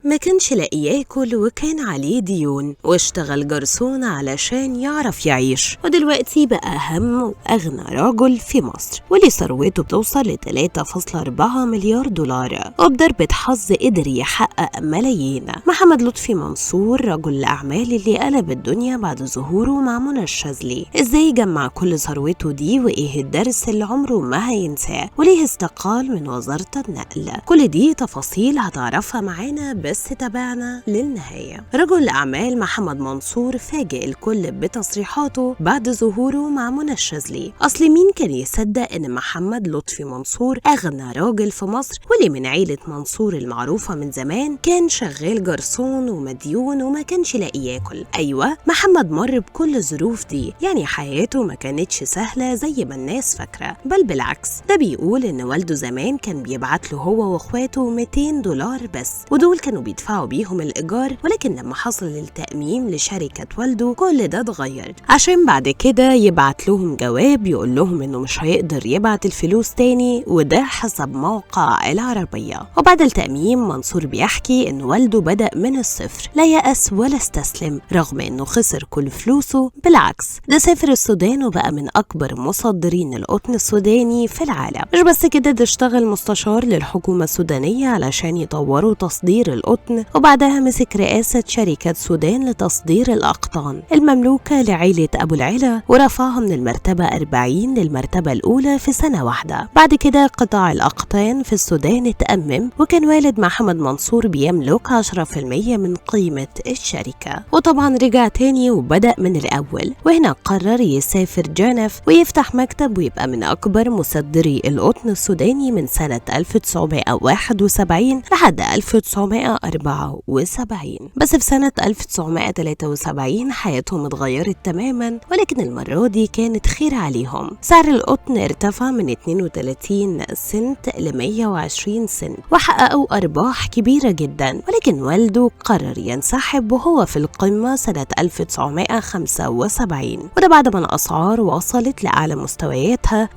ما كانش لاقي ياكل وكان عليه ديون، واشتغل جرسون علشان يعرف يعيش، ودلوقتي بقى أهم وأغنى رجل في مصر، واللي ثروته بتوصل ل 3.4 مليار دولار، وبضربة حظ قدر يحقق ملايين. محمد لطفي منصور رجل الأعمال اللي قلب الدنيا بعد ظهوره مع منى الشاذلي. ازاي جمع كل ثروته دي، وايه الدرس اللي عمره ما هينساه، وليه استقال من وزارة النقل؟ كل دي تفاصيل هتعرفها معانا، بس تابعنا للنهاية. رجل الأعمال محمد منصور فاجئ الكل بتصريحاته بعد ظهوره مع منى الشاذلي. أصل مين كان يصدق إن محمد لطفي منصور أغنى راجل في مصر، واللي من عيلة منصور المعروفة من زمان، كان شغال جرسون ومديون وما كانش لاقي ياكل. أيوة، محمد مر بكل الظروف دي، يعني حياته ما كانتش سهلة زي ما الناس فاكرة، بل بالعكس. ده بيقول إن والده زمان كان بيبعت له هو واخواته $200 بس، ودول كانوا بيدفعوا بيهم الإيجار، ولكن لما حصل التأميم لشركة والده كل ده اتغير، عشان بعد كده يبعت لهم جواب يقول لهم إنه مش هيقدر يبعت الفلوس تاني، وده حسب موقع العربية. وبعد التأميم منصور بيحكي إن والده بدأ من الصفر، لا يأس ولا استسلم رغم إنه خسر كل فلوسه، بالعكس ده سافر السودان وبقى من أكبر مصدرين القطن السوداني في العالم. مش بس كده، ده اشتغل مستشار للحكومة السودانية علشان يطوروا تصدير القطن، وبعدها مسك رئاسة شركة السودان لتصدير الأقطان المملوكة لعيلة أبو العلا، ورفعها من المرتبة 40 للمرتبة الأولى في سنة واحدة. بعد كده قطاع الأقطان في السودان اتأمم، وكان والد محمد منصور بيملك 10% من قيمة الشركة. وطبعا رجع تاني وبدأ من الأول، وهنا قرر يسافر جنيف ويفتح مكتب ويبقى من أكبر مصدري القطن السوداني من سنة 1971 لحد 1974. بس في سنة 1973 حياتهم اتغيرت تماما، ولكن المرة دي كانت خير عليهم. سعر القطن ارتفع من 32 سنت ل 120 سنت، وحققوا أرباح كبيرة جدا، ولكن والده قرر ينسحب وهو في القمة سنة 1975، وده بعد ما الأسعار وصلت لأعلى مستوياتها.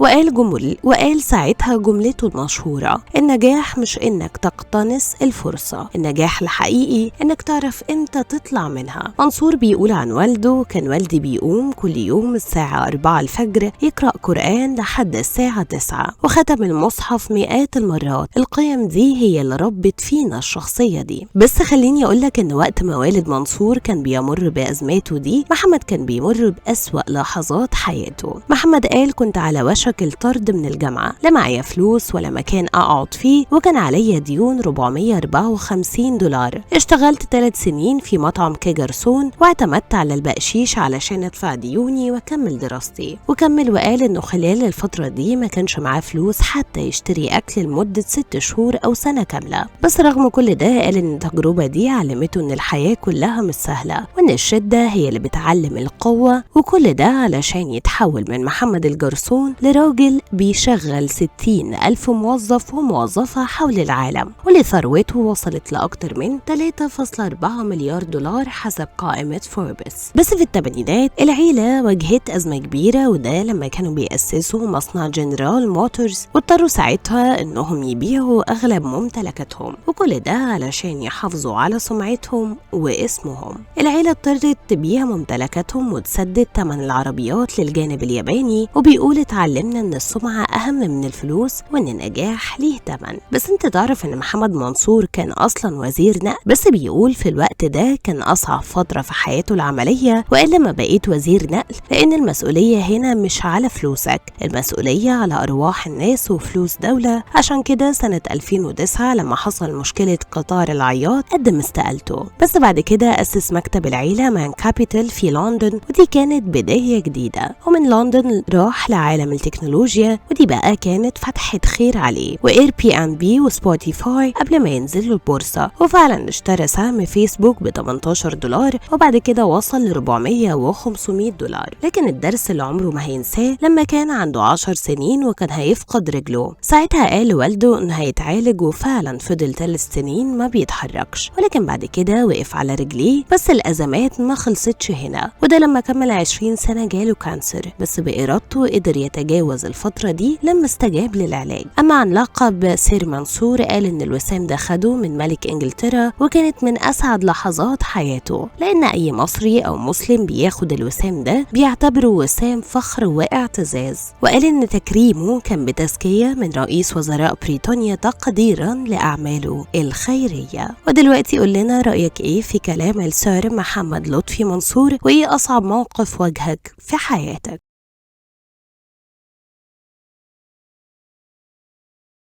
وقال ساعتها جملته المشهورة: النجاح مش إنك تقتنص الفرصة، النجاح الحقيقي إنك تعرف إمتى تطلع منها. منصور بيقول عن والده: كان والدي بيقوم كل يوم الساعة 4 الفجر يقرأ قرآن لحد الساعة 9، وختم المصحف مئات المرات. القيم دي هي اللي ربت فينا الشخصية دي. بس خليني أقولك إن وقت ما والد منصور كان بيمر بأزماته دي، محمد كان بيمر بأسوأ لحظات حياته. محمد قال: كنت على وشك الطرد من الجامعة، لا معايا فلوس ولا مكان أقعد فيه، وكان عليا ديون $454. اشتغلت 3 سنين في مطعم كجرسون، واعتمدت على البقشيش علشان ادفع ديوني واكمل دراستي. وكمل وقال انه خلال الفترة دي ما كانش معاه فلوس حتى يشتري اكل لمدة 6 شهور او سنة كاملة. بس رغم كل ده قال ان التجربة دي علمته ان الحياة كلها مش سهلة، وان الشدة هي اللي بتعلم القوة، وكل ده علشان يتحول من محمد الجرسون لراجل بيشغل 60,000 موظف وموظفة حول العالم، واللي ثروته وصلت لأكتر من 3.4 مليار دولار حسب قائمة فوربس. بس في الثمانينات العيلة واجهت أزمة كبيرة، وده لما كانوا بيأسسوا مصنع جنرال موتورز، واضطروا ساعتها إنهم يبيعوا أغلب ممتلكاتهم، وكل ده علشان يحافظوا على سمعتهم واسمهم. العيلة اضطرت تبيع ممتلكاتهم وتسدد ثمن العربيات للجانب الياباني، وبيقول اتعلمنا إن السمعة أهم من الفلوس، وإن النجاح ليه ثمن. بس انت تعرف إن محمد منصور كان أصلا وزير نقل، بس بيقول في الوقت ده كان أصعب فترة في حياته العملية، وقال لما بقيت وزير نقل لأن المسؤولية هنا مش على فلوسك، المسؤولية على أرواح الناس وفلوس دولة. عشان كده سنة 2009 لما حصل مشكلة قطار العياط قدم استقالته. بس بعد كده أسس مكتب العيلة مان كابيتال في لندن، ودي كانت بداية جديدة. ومن لندن راح لعالم التكنولوجيا، ودي بقى كانت فتحة خير عليه، وإير بي أن بي وسبوتيفاي قبل ما ينزلوا البورصة. وفعلا اشترى سهم فيسبوك ب $18، وبعد كده وصل ل 400 و500 دولار. لكن الدرس اللي عمره ما هينساه لما كان عنده 10 سنين وكان هيفقد رجله، ساعتها قال لوالده انه هيتعالج، وفعلا فضل 3 سنين ما بيتحركش، ولكن بعد كده وقف على رجليه. بس الأزمات ما خلصتش هنا، وده لما كمل 20 سنة جاله cancer، بس بإرادته قدر يتجاوز الفترة دي لما استجاب للعلاج. أما عن لقب سير منصور، قال إن الوسام ده خده من ملك إنجلترا إنجلترا، وكانت من أسعد لحظات حياته، لأن أي مصري أو مسلم بياخد الوسام ده بيعتبره وسام فخر واعتزاز. وقال إن تكريمه كان بتزكية من رئيس وزراء بريطانيا تقديرا لأعماله الخيرية. ودلوقتي قول لنا رأيك إيه في كلام السير محمد لطفي منصور، وإيه أصعب موقف واجهك في حياتك؟